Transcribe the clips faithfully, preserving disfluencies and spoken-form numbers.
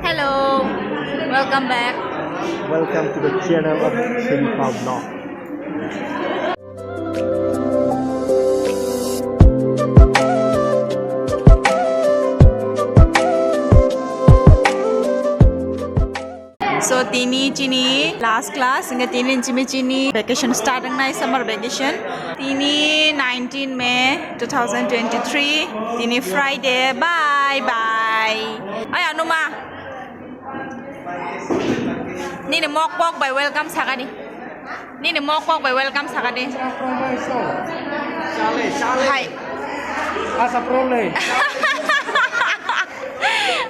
Hello, welcome back. Welcome to the channel of Shinpa Vlog. So tini chini last class, hingke tini chimi chini vacation start wngnai, summer vacation. Tini nineteen May two thousand twenty-three, tini Friday, bye bye. Ay, anuma. Nini mok pok bai welcome sakani. Nini mok pok bai welcome sakani. Hai. Asa prole.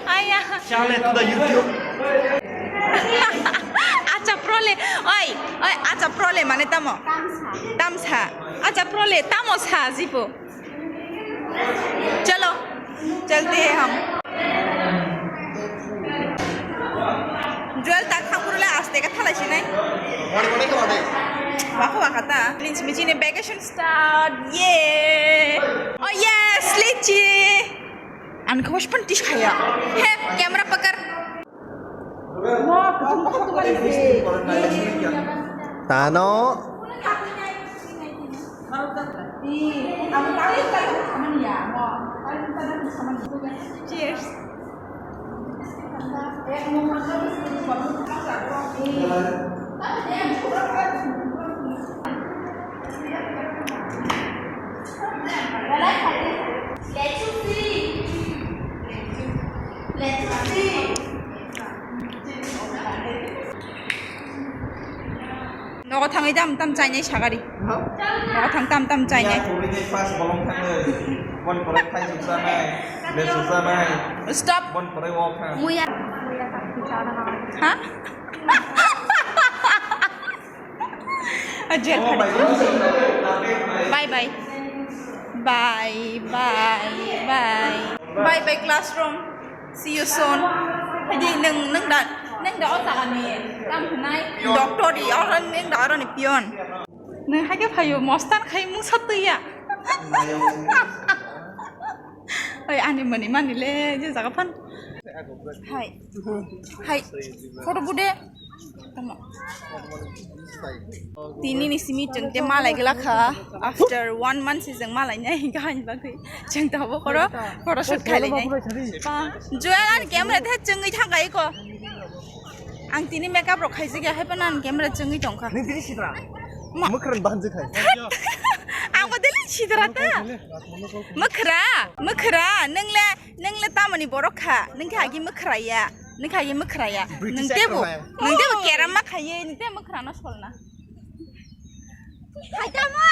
Aya. Chale to the YouTube. Acha prole. Oi, oi, acha prole mane tamo? Tamsa. Tamsa. Acha prole tamo sa jipo. Chalo, chalte hain hum. Joel, tak khang purule aste ka thalai sinai. Wani wani ka wani. Wako waka ta. Lins michine vacation start. Yay. Oh yes, litchi. An khawas pan tis khaya. He, camera pakar. Tano. Cheers. Nogo thangwi tam tam chainai sagari. Ha? Nogo thang tam tam chainai. Ya, kuri ni pas bolong thangwi. Bon korok khai suksanai, le suksanai. Stop. Bon korok wok kha. Muya. Ha? Ajel. Oh, bye bye. Bye bye. Bye bye bye. Bye bye classroom. See you soon. Haji neng neng da neng da o jaga ni kam hwnai doctor di oro neng da oro ni pion. Neng haike phayo mostan khai mungsa twiya. Oi ani mani mani le je jaga phan. Hai. Hai. Photo bude. Tamo. Tini ni simi chwng te malai glak kha. After one month si chwng malai nai hinkhe haini bagwi chwng tabuk oro photoshoot khailai nai. Joel ani camera the chwngwi thangkai ko. Ang tini makeup rok khaijak ya, hai phano ani camera chwngwi tongkha. Nini tini sitra. Ma- Mwkhra ni bahan je khai. Ang bo dili sitra ta. Mwkhra, mwkhra, nung le Nung le tamoni borok kha? Nung khe agi mwkhra ya. Nung khe agi mwkhra ya. British Nung tebo, actor hai. Nung tebo keram ma khaye, nung tebo mwkhra no solna. Khaitamo.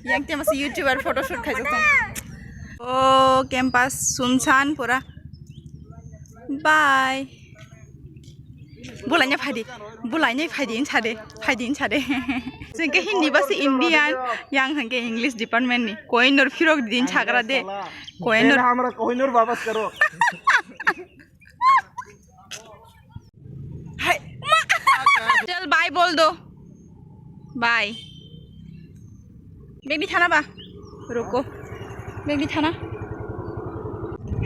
Yang te masa YouTuber photoshoot khaijak tong. Oh, campus sunsan pura. Bye. Bulaina phaidi, bulaina phaidi hinsa de, phaidi hinsa de. Chwng khe Hindi basi Indian, yang hwnkhe English department ni. Kohinoor phirok din sagra de. Kohinoor. Pehla hamara Kohinoor wapas karo. Hai, ma. Chal bye bol do. Bye. Bag di thana ba? Ruko. Bag di thana.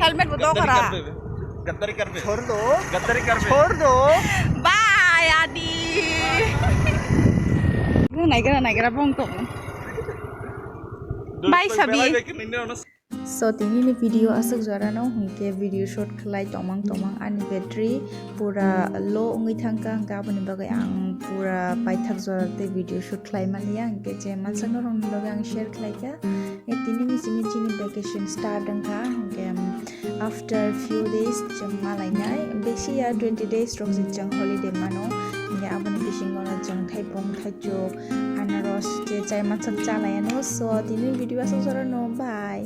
Helmet bo do khara. Gaddari karbe. Chhor do. Gaddari karbe. Chhor do. Bye, Adi. Naigra, naigra bong to. Bye, Sabi. So, tini ni video aswk jora no hwnkhe video shot khlai tongmang tongmang ani battery pura low wngwi thangkha, hwnkhe aboni bagwi ang pura paithak jora tei video shoot khlai manya, hwnkhe je mansa norokni loge ang share khlaikha. E, tini ni simi chini vacation start wngkha, hwnkhe, um, after few days chwng malainai, besi ya twenty days rok se chwng holiday mano, hwnkhe aboni bisingo no chwng thaipung, thaichuk, anaros je chai mansak chalaiano. So, tini video aswk jora no, bye.